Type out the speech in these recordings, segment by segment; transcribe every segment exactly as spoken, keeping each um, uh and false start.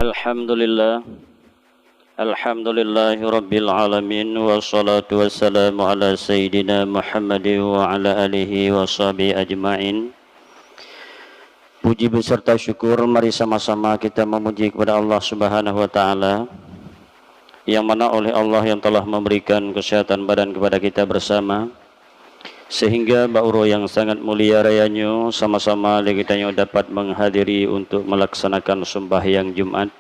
Alhamdulillah. Alhamdulillahirabbil alamin, wassalatu wassalamu ala sayyidina Muhammadin wa ala alihi wa sahbihi ajma'in. Puji beserta syukur, mari sama-sama kita memuji kepada Allah Subhanahu wa Ta'ala, yang mana oleh Allah yang telah memberikan kesehatan badan kepada kita bersama, sehingga bak uroe nyang sangat mulia raya nyoe, sama-sama lé geutanyoe dapat menghadiri untuk melaksanakan sembahyang Jumat.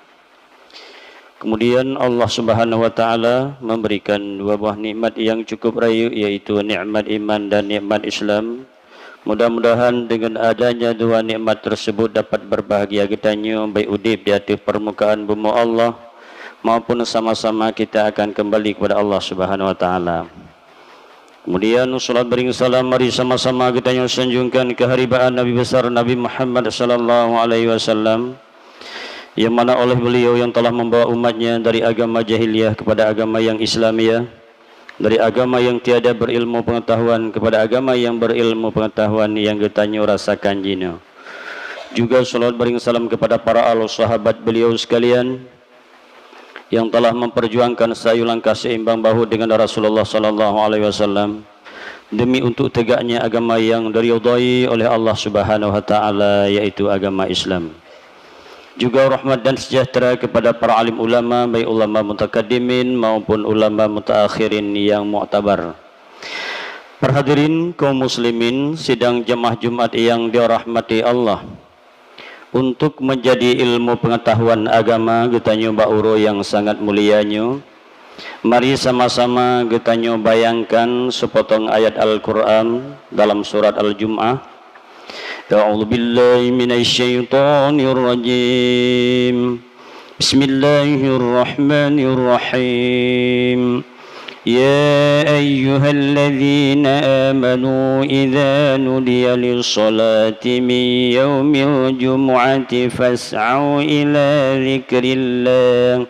Kemudian Allah Subhanahu wa Ta'ala memberikan dua buah nikmat yang cukup rayeuk, yaitu nikmat iman dan nikmat Islam. Mudah-mudahan dengan adanya dua nikmat tersebut dapat berbahagia geutanyoe, baik udeb di ateueh permukaan bumoe Allah, maupun sama-sama kita akan kembali kepada Allah Subhanahu wa Ta'ala. Kemudian, salat bering salam mari sama-sama geutanyoe sanjungkan keuharibaan Nabi Besar Nabi Muhammad sallallahu alaihi wasallam, yang mana oleh beliau yang telah membawa umatnya dari agama jahiliyah kepada agama yang Islamiyah, dari agama yang tiada berilmu pengetahuan kepada agama yang berilmu pengetahuan yang geutanyoe rasakan jinoe. Juga salat bering salam kepada para ahli sahabat beliau sekalian, yang telah memperjuangkan sayu langkah seimbang bahu dengan Rasulullah sallallahu alaihi wasallam demi untuk tegaknya agama yang diridhai oleh Allah Subhanahu wa Ta'ala, yaitu agama Islam. Juga rahmat dan sejahtera kepada para alim ulama, baik ulama mutakaddimin maupun ulama mutaakhirin yang muktabar. Para hadirin kaum muslimin, sidang jamaah Jumat yang dirahmati Allah. Untuk menjadi ilmu pengetahuan agama geutanyoe bak uroe nyang sangat mulia nyoe, mari sama-sama geutanyoe bayangkan seupotong ayat Al-Qur'an dalam surat Al-Jumu'ah. A'udzubillahi minasyaitonirrajim. Bismillahirrahmanirrahim. يا أيها الذين آمنوا إذا نودي للصلاة من يوم الجمعة فاسعوا إلى ذكر الله،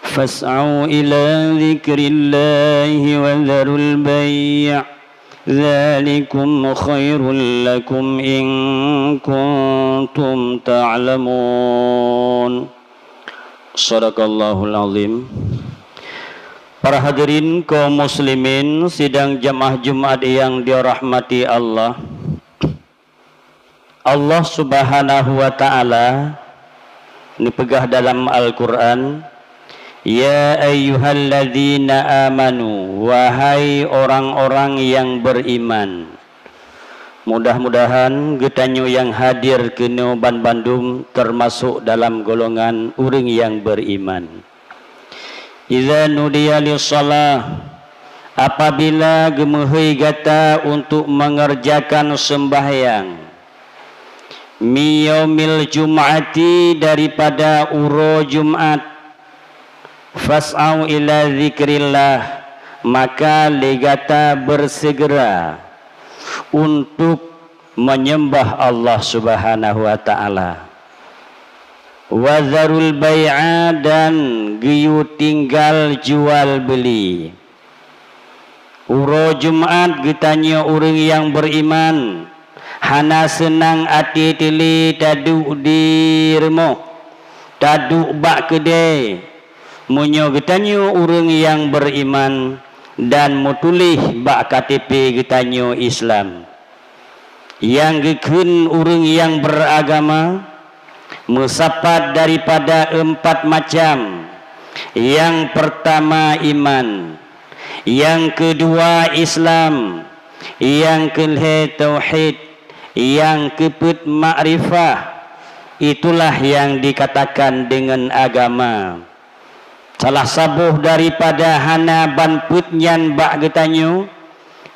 فاسعوا إلى ذكر الله وذروا البيع، ذلكم خير لكم إن كنتم تعلمون. Sadaqallahul azim. Para hadirin kaum muslimin, sidang jamaah Jumat yang dirahmati Allah. Allah Subhanahu wa Ta'ala neupeugah dalam Al-Qur'an, "Ya ayyuhalladzina amanu, wahai orang-orang yang beriman." Mudah-mudahan geutanyoe nyang hadir keunoe banbandum teumasok dalam golongan ureuëng nyang beriman. "Idza nudiya lis-shalah," apabila geumeuhôi gata untuk mengerjakan sembahyang, "min yaumil jum'ati," daripada uroe Jumat, "fas'au ila dzikrillah," maka lé gata bersegera untuk menyembah Allah Subhanahu wa Ta'ala. "Wa dzarul bai'a," dan geuyue tinggal jual beuli. Uroe Jumat geutanyoe ureuëng nyang beriman hana seunang até teulé taduek di rumoh, taduek bak keudée. Meunyoe geutanyoe ureuëng nyang beriman dan meutuléh bak K T P geutanyoe Islam, nyang geukheun ureuëng nyang beragama meusapat daripada empat macam. Nyang pertama iman, nyang keudua Islam, nyang keulhée tauhid, nyang keupeuet makrifah. Itulah nyang dikatakan deungon agama. Salah saboh daripada hana ban peuet nyan bak geutanyoe,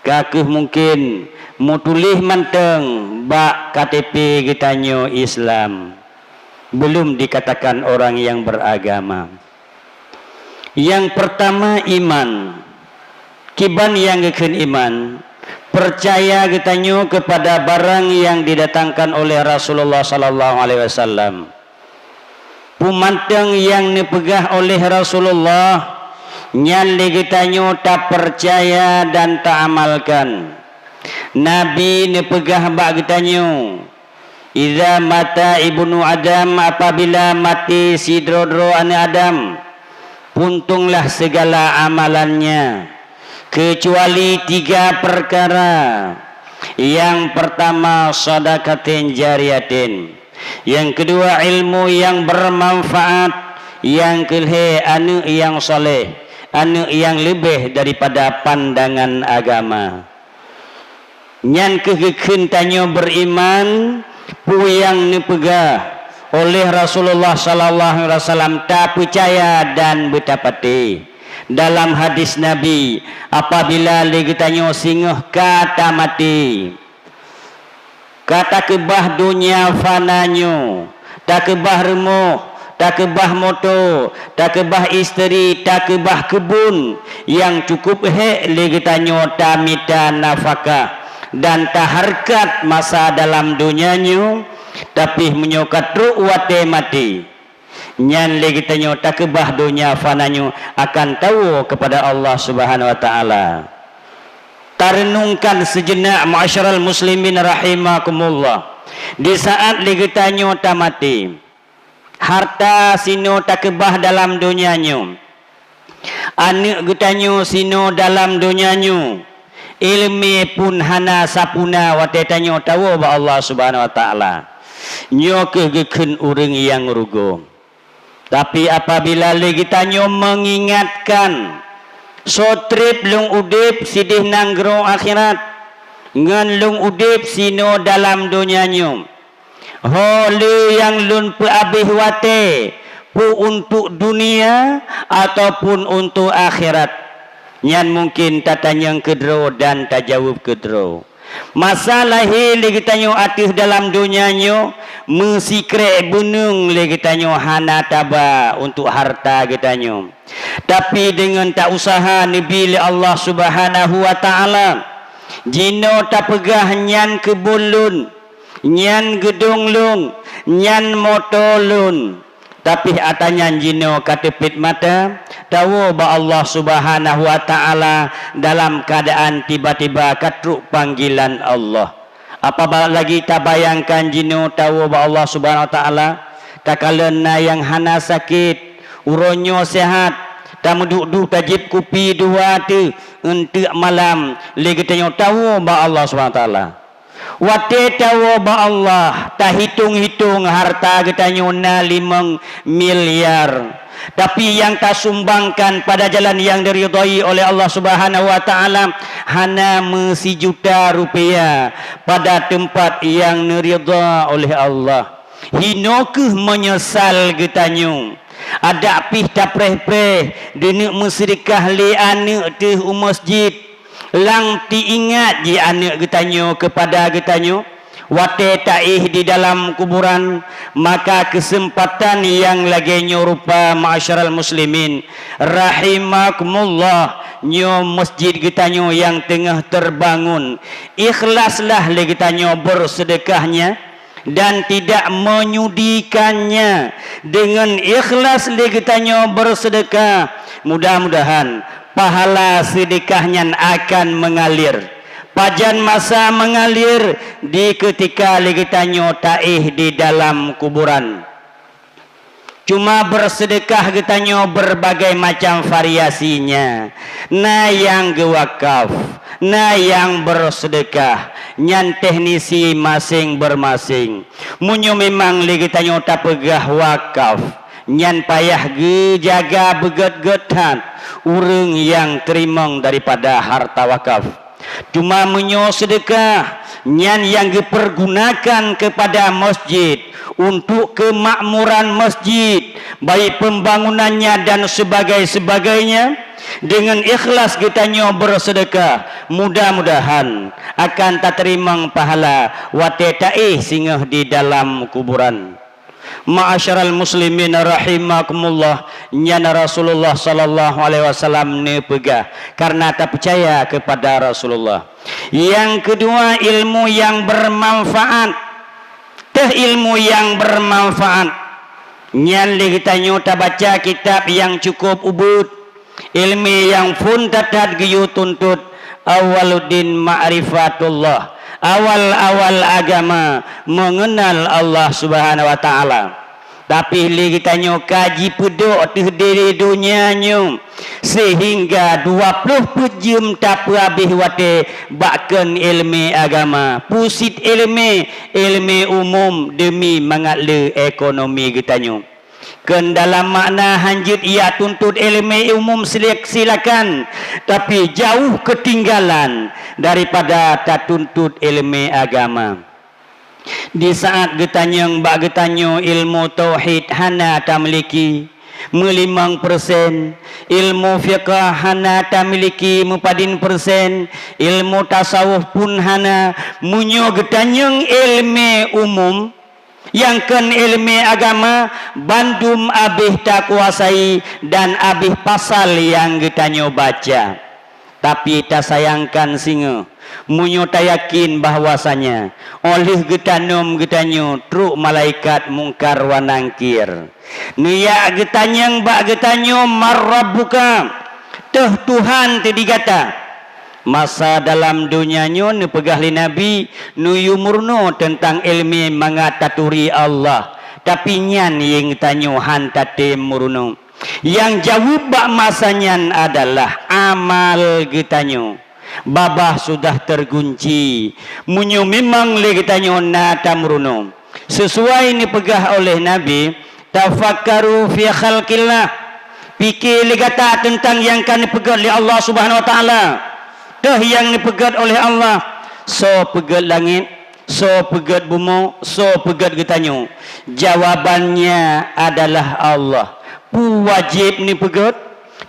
ka kheueh mungken meutuléh mantong bak K T P geutanyoe Islam, belum dikatakan orang yang beragama. Yang pertama iman. Kiban nyang geukheun iman, percaya geutanyoe keupada barang nyang didatangkan oleh Rasulullah sallallahu alaihi wasallam. Peumantong nyang neupeugah oleh Rasulullah, nyan lé geutanyoe tapeucaya dan taamalkan. Nabi neupeugah bak geutanyoe, "Idza mata ibnu Adam, apabila mati sidroe-droe aneuëk Adam, puntonglah segala amalannya, kecuali tiga perkara. Yang pertama, shadaqatin jariyatin. Yang kedua, ilmu yang bermanfaat. Yang kelhée, aneuëk yang saleh, aneuëk yang leubeh daripada pandangan agama." Nyan kheueh geukheun tanyoe beriman, peue nyang neupeugah oleh Rasulullah sallallahu alaihi wasallam tapeucaya dan beutapati. Dalam hadis Nabi, apabila lé geutanyoe singoh ka tamati, ka takeubah donya fana nyoe, takeubah rumoh, takeubah moto, takeubah isteri, takeubah keubon nyang cukup hék lé geutanyoe tamita nafakah dan tahareukat masa dalam donya nyoe, tapi meunyoe ka trok watée maté, nyan lé geutanyoe takeubah donya fana nyoe akan tawoe keupada Allah Subhanahu wa Taala. Tareunungkan seujenak, ma'asyiral muslimin rahimakumullah. Di saat lé geutanyoe tamaté, harta sinoe takeubah dalam donya nyoe, aneuëk geutanyoe sinoe dalam donya nyoe, iéleumé pun hana sapuna watée tanyoe tawoe bak Allah Subhanahu wa Taala. Nyoe kheueh geukheun ureuëng nyang rugoe. Tapi apabila lé geutanyoe meungingatkan, "Soe treb lôn udeb sideh nanggroe akhirat, ngon lôn udeb sinoe dalam donya nyoe. Ho le nyang lôn peuabéh watée, peue untuk dunia ataupun untuk akhirat?" Nyan mungken tatanyong keudroe dan tajaweueb keudroe. Masa lahé lé geutanyoe ateueh dalam donya nyoe, meusikrek beuneueng lé geutanyoe hana taba untuk harta geutanyoe. Tapi deungon ta-useuha neubi lé Allah Subhanahu wa Taala, jinoe tapeugah nyan keubon lôn, nyan geudong lôn, nyan moto lôn. Tapi ata nyan jinoe ka teupit mata, tawoe bak Allah Subhanahu wa Taala dalam keuadaan tiba-tiba ka trok panggilan Allah. Apabila lagi tabayangkan jinoe tawoe bak Allah Subhanahu wa Taala, takalon na nyang hana sakét, uroe nyoe seuhat, tameuduek-duek tajieb kupi dua teuh, eunteuk malam lé geutanyoe tawoe bak Allah Subhanahu wa Taala. Watée tawoe bak Allah, tahitong-hitong harta geutanyoe na limong miliar. Tapi nyang tasumbangkan pada jalan nyang diridhoi oleh Allah Subhanahu wa Taala hana meusijuta rupiah pada teumpat nyang neuridha oleh Allah. Hinoe kheueh meunyeusal geutanyoe. Adak pih tapreh-preh, deuneuk meuseudeukah lé aneuëk teuh u masjid. Lang teuingat jih aneuëk geutanyoe keupada geutanyoe, watée taéh di dalam kuburan, maka keuseumpatan nyang lagée nyoe rupa, ma'asyiral muslimin rahimakumullah, nyoe masjid geutanyoe nyang teungoh teubangon. Ikhlaslah lé geutanyoe beuseudeukahnya, dan tidak menyudikannya. Deungon ikhlas lé geutanyoe beuseudeukah, mudah-mudahan pahala seudeukah nyan akan meungalir. Pajan masa meungalir? Di keutika lé geutanyoe taéh di dalam kuburan. Cuma beuseudeukah geutanyoe beurbagai macam variasinya. Na nyang geuwakaf, na nyang beuseudeukah, nyan teknisi maséng beurmaséng. Meunyoe memang lé geutanyoe tapeugah wakaf, nyan payah geujaga beugét-gét that ureuëng nyang teurimong daripada harta wakaf. Cuma meunyoe seudeukah, nyan nyang geupeurgunakan keupada masjid, untuk keumakmuran masjid, baik peumbangunannya dan sebagai-sebagainya, deungon ikhlas geutanyoe beuseudeukah, mudah-mudahan akan tateurimong pahala watée taéh singoh di dalam kuburan. Ma'asyiral muslimin rahimakumullah, nyan Rasulullah sallallahu alaihi wasallam neupeugah, karena tapeucaya keupada Rasulullah. Nyang keudua, ilmu nyang beurmanfaat. Teuh ilmu nyang beurmanfaat. Nyan lé geutanyoe tabaca kitab nyang cukup ubit. Iéleumé nyang phon that-that geuyue tuntot, awwaluddin ma'rifatullah, awal-awal agama mengenal Allah Subhanahu wa Taala. Tapi lé geutanyoe ka jipeudok teuh di donya nyoe, sehingga dua ploh peuet jeuem tapeuhabéh watée bak kheun iéleumé agama, pusit iéleumé, iéleumé umum deumi mangat le ekonomi geutanyoe. Kheun dalam makna hanjeuet yak tuntot iéleumé umum sila-, silakan, tapi jauh keutinggalan daripada tatuntot iéleumé agama. Di saat geutanyong bak geutanyoe ilmu tauhid hana tamiliki meulimong persen, ilmu fiqah hana tamiliki meupadin persen, ilmu tasawuf pun hana, meunyoe geutanyong iéleumé umum, nyang kheun iéleumé agama, bandum abéh takuasai dan abéh pasal nyang geutanyoe baca. Tapi tasayangkan singoh, meunyoe tayakin bahwasanya óh lheueh geutanom geutanyoe trok malaikat Mungkar wa Nangkir, neuyak geutanyong bak geutanyoe, "Man rabbuka?" Teuh Tuhan teuh di gata. Masa dalam donya nyoe neupeugah lé Nabi, neuyue meurunoe teuntang iéleumé mangat taturi Allah, tapi nyan nyang geutanyoe han tatem meurunoe. Nyang jaweueb bak masa nyan adalah amal geutanyoe. Babah sudah tergunci. Meunyoe memang lé geutanyoe na tameurunoe, sisuai neupeugah oleh Nabi, "Tafakkaru fi khalqillah." Pike lé gata teuntang nyang ka neupeugét lé Allah Subhanahu wa Taala. Teuh nyang neupeugét oleh Allah, soe peugét langét, soe peugét bumoe, soe peugét geutanyoe. Jawabannya adalah Allah. Peue wajéb neupeugét,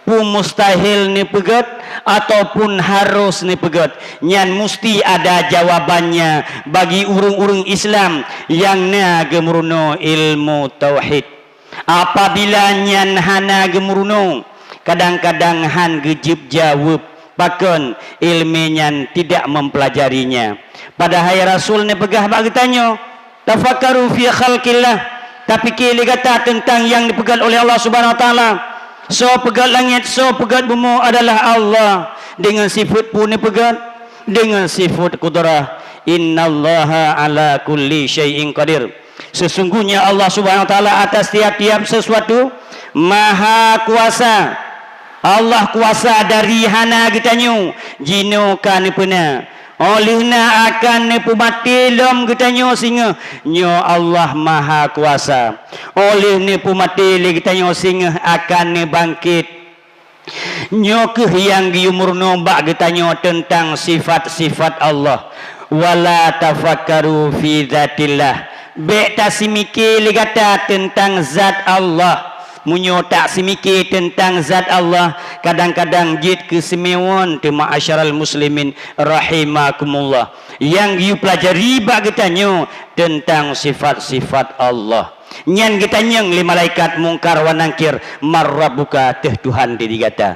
peue mustahil neupeugét, ataupun harôh neupeugét, nyan musti ada jawabannya bagi ureuëng-ureuëng Islam nyang na geumeurunoe ilmu tauhid. Apabila nyan hana geumeurunoe, kadang-kadang han geujeueb jaweueb, pakon iéleumé nyan tidak mempelajarinya. Padahai Rasul neupeugah bak geutanyoe, "Tafakkaru fi khalqillah." Tapike lé gata teuntang nyang neupeugét oleh Allah Subhanahu wa Taala. Soe peugét langét, soe peugét bumoe adalah Allah. Deungon sifeuet peue neupeugét? Deungon sifeuet kudrah. "Innallaha ala kulli syai'in qadir." Sesungguhnya Allah Subhanahu wa Taala atas tiap-tiap sesuatu Maha Kuasa. Allah kuasa dari hana geutanyoe, jinoe ka neupeuna. Óh lheueh na akan neupeumaté lom geutanyoe singoh, nyoe Allah Maha Kuasa. Óh lheueh neupeumaté lé geutanyoe singoh akan neubangkét. Nyoe kheueh nyang geuyue meurunoe bak geutanyoe teuntang sifat-sifat Allah. "Wala tafakkaru fi dzatillah." Bék taseumiké lé gata teuntang zat Allah. Meunyoe taseumiké teuntang zat Allah, kadang-kadang jeuet keu seumeuwoe teuma, ma'asyiral muslimin rahimakumullah. Nyang geuyue peulajari bak geutanyoe teuntang sifat-sifat Allah. Nyan geutanyong lé malaikat Mungkar wa Nangkir, "Man rabbuka?" Teuh Tuhan di gata.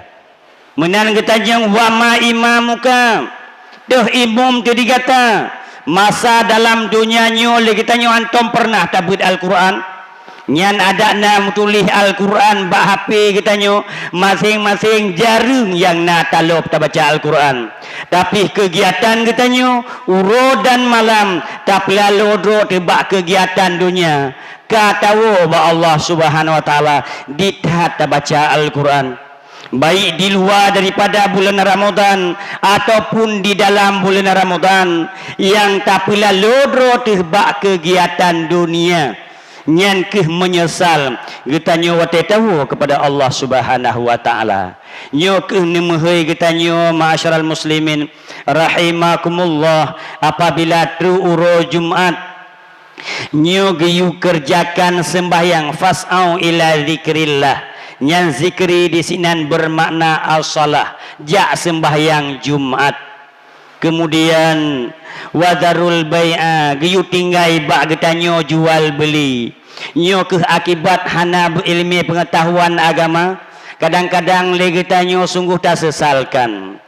Meunan geutanyong, "Wa ma imamuka?" Teuh imum teuh di gata. Masa dalam donya nyoe lé geutanyoe hántom peureunah tabeuet Al-Qur'an. Nyan adak na meutuléh Al-Qur'an bak H P geutanyoe, maséng-maséng jareueng nyang na talob tabaca Al-Qur'an. Tapi keugiatan geutanyoe uroe dan malam tapeulalo droe teuh bak keugiatan donya. Ka tawoe bak Allah Subhanahu wa Taala di that tabaca Al-Qur'an. Baik di luwa daripada buleuen Ramadhan ataupun di dalam buleuen Ramadhan, nyang tapeulalo droe teuh bak keugiatan dunia, nyan kheueh meunyeusal geutanyoe watée tawoe keupada Allah Subhanahu wa Taala. Nyoe kheueh neumeuhôi geutanyoe, ma'asyiral muslimin rahimakumullah, apabila trok uroe Jumat, nyoe geuyue keureujakan seumbahyang, "Fas'au ila zikrillah." Nyan zikri disinan beumakna as-shalah, jak seumbahyang Jumat. Keumudian, "Wa dzarul bai'a," geuyue tinggai bak geutanyoe jual beuli. Nyoe kheueh akibat hana beuiéleumé peungeutahuan agama. Kadang-kadang lé geutanyoe sunggoh taseusalkan.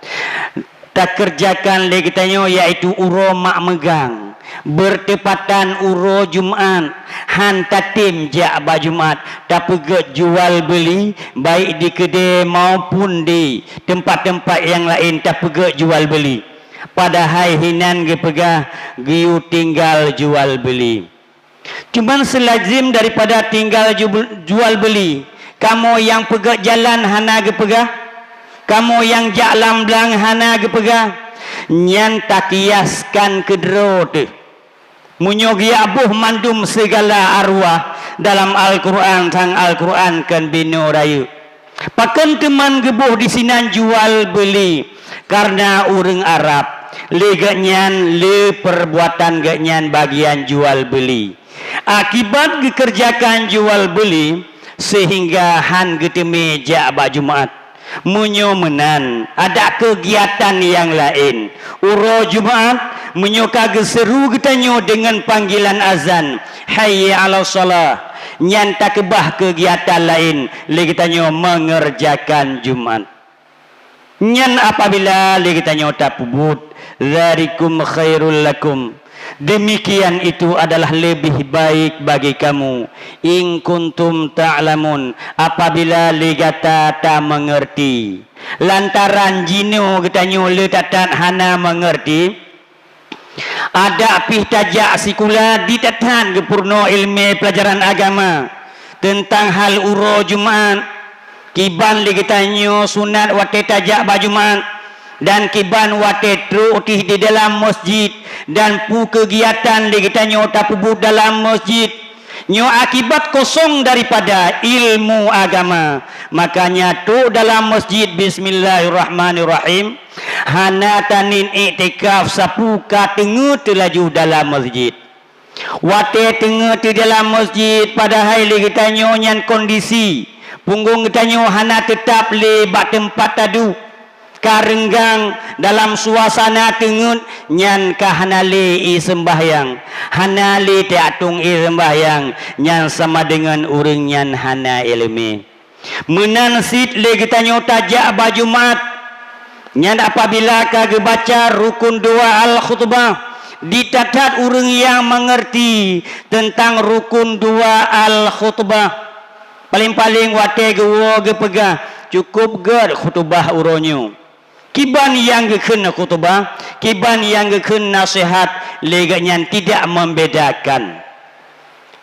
Takeureujakan lé geutanyoe, yaitu uroe mak meugang, beurteupatan uroe Jumat, han tatem jak bak Jumat, tapeugét jual beuli, baik di keudée maupun di teumpat-teumpat nyang laén tapeugét jual beuli. Padahai hinan geupeugah geuyue tinggai jual beuli. Cuman seulazem daripada tinggai ju-, jual beuli, kamoe nyang peugét jalan hana geupeugah, kamoe nyang jak lam blang hana geupeugah, nyan takiaskan keudroe teuh. Meunyoe geujak boh mandum sigala arwah dalam Al-Qur'an, sang Al-Qur'an kon binoe rayeuk. Pakon teuma geuboh disinan jual beuli? Kareuna ureuëng Arab, lé geuhnyan le peurbuatan geuhnyan bagian jual beuli. Akibat geukeureujakan jual beuli, seuhingga hán geuteumé jak bak Jumat. Meunyoe meunan, ada keugiatan nyang laén. Uroe Jumat, meunyoe ka geuseuruh geutanyoe deungon panggilan azan, "Hayya 'alas shalah," nyan takeubah keugiatan laén lé geutanyoe meungeureujakan Jumat. Nyan apabila lé geutanyoe tapeubuet, "Dzalikum khairul lakum," demikian itu adalah leubeh baik bagi kamu, "in kuntum ta'lamun," apabila lé gata tameungeurti. Lantaran jinoe geutanyoe le that-that hana meungeurti, adak pih tajak sikula di that-that geupeurunoe iéleumé peulajaran agama teuntang hal uroe Jumat, kiban lé geutanyoe sunat watée tajak bak Jumat, dan kiban watée trok tih di dalam meuseujid, dan peue keugiatan lé geutanyoe tapeubuet dalam meuseujid. Nyoe akibat kosong daripada ilmu agama. Makanya trok dalam meuseujid, bismillahirrahmanirrahim. Hana taneuk iktikaf sapeue ka teungeut teulaju dalam meuseujid. Watée teungeut di dalam meuseujid, padahai lé geutanyoe nyan kondisi punggong geutanyoe hana teutab lé bak teumpat taduek, ka reunggang dalam suasana teungeut, nyan ka hana lé ie seumbahyang. Hana lé teuatong ie seumbahyang, nyan sama deungon ureuëng nyan hana iéleumé. Meunan cit lé geutanyoe tajak bak Jumat, nyan apabila ka geubaca rukun dua al-khutbah, di that-that ureuëng nyang meungeurti teuntang rukun dua al-khutbah. Paleng-paleng watée geuwoe geupeugah, "Cukôp gét khutubah uroe nyoe." Kiban nyang geukheun khutubah, kiban nyang geukheun naseuhat, lé geuhnyan tidak membedakan.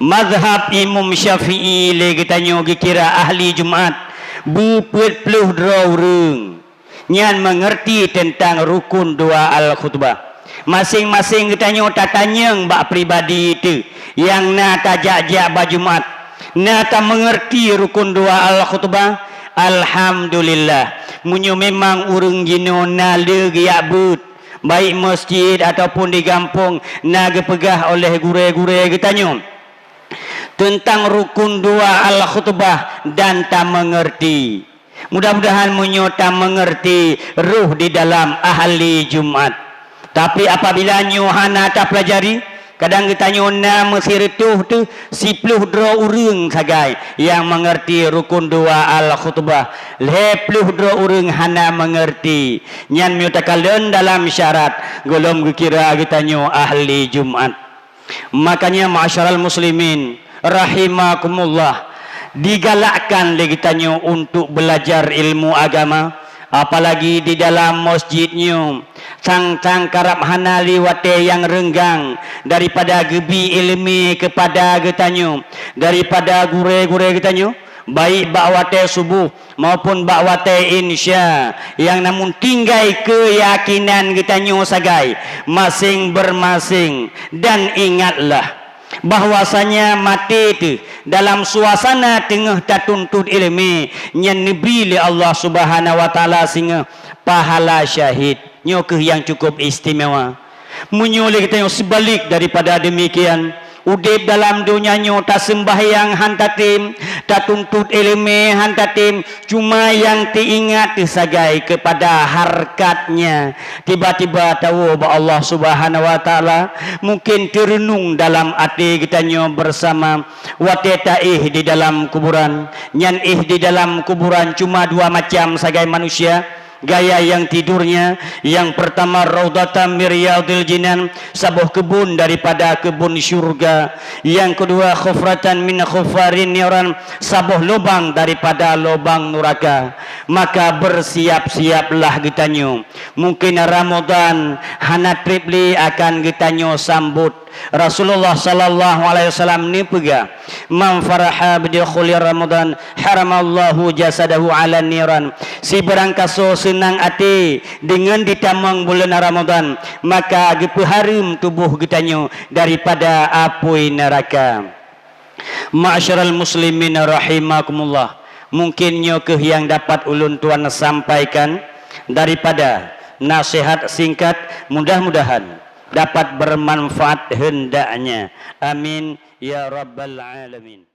Mazhab Imam Syafi'i lé geutanyoe geukira ahli Jumat, beupeuet ploh droe ureuëng. Nyan meungeurti teuntang rukun dua al-khutbah. Maséng-maséng geutanyoe tatanyong bak pribadi teuh nyang na tajak-jak bak Jumat, na tameungeurti rukun dua al-khutbah. Alhamdulillah, meunyoe memang ureuëng jinoe na le geujak beuet, baik meuseujid ataupun di gampông, na geupeugah oleh gurée-gurée geutanyoe teuntang rukun dua al-khutbah dan tameungeurti. Mudah-mudahan meunyoe tameungeurti rhoh di dalam ahli Jumat. Tapi apabila nyoe hana tapeulajari, kadang geutanyoe na meusireutôh teuh siploh droe ureuëng sagai nyang meungeurti rukun dua al-khutbah, lhée ploh droe ureuëng hana meungeurti. Nyan meunyoe takalon dalam syarat, gohlom geukira geutanyoe ahli Jumat. Makanya, ma'asyiral muslimin rahimakumullah, digalakkan lé geutanyoe untuk belajar ilmu agama, apalagi di dalam meuseujid nyoe. Sang-sang karab hana lé watée nyang reunggang daripada geubi iéleumé keupada geutanyoe daripada gurée-gurée geutanyoe, baik bak watée suboh maupun bak watée insya, nyang namun tinggai keuyakinan geutanyoe sagai, maséng-maséng. Dan ingatlah, bahwasanya maté teuh dalam suasana teungoh tatuntut iéleumé nyan neubri lé Allah Subhanahu wa Taala singoh pahala syahid. Nyoe kheueh nyang cukup istimewa. Meunyoe lé geutanyoe seubalek daripada demikian, udeb dalam donya nyoe taseumbahyang han tatem, tatuntut iéleumé han tatem, cuma nyang teuingat teuh sagai keupada harkatnya. Tiba-tiba tawoe bak Allah Subhanahu wa Taala, mungkin teureunong dalam até geutanyoe bersama, watée taéh di dalam kuburan. Nyan éh di dalam kuburan cuma dua macam sagai manusia. Gaya yang tidurnya, yang pertama, raudhatan min riyadhil jinan, saboh kebun daripada kebun syurga. Yang kedua, hufratan min hufarin niran, saboh lubang daripada lubang nuraka. Maka bersiap-siaplah geutanyoe. Mungkin Ramadan hana treb lé akan geutanyoe sambot. Rasulullah sallallahu alaihi wasallam neupeugah, "Man faraha bidukhuli Ramadan, haramallahu jasadahu 'alan niran." Sibarang kasoe seunang até deungon jitamong buleuen Ramadan, maka geupeuhareuem tuboh geutanyoe daripada apui neuraka. Ma'asyiral muslimin rahimakumullah, mungkin nyoe kheueh nyang dapat ulôn tuan sampaikan daripada nasihat singkat, mudah-mudahan dapat bermanfaat hendaknya. Amin ya rabbal alamin.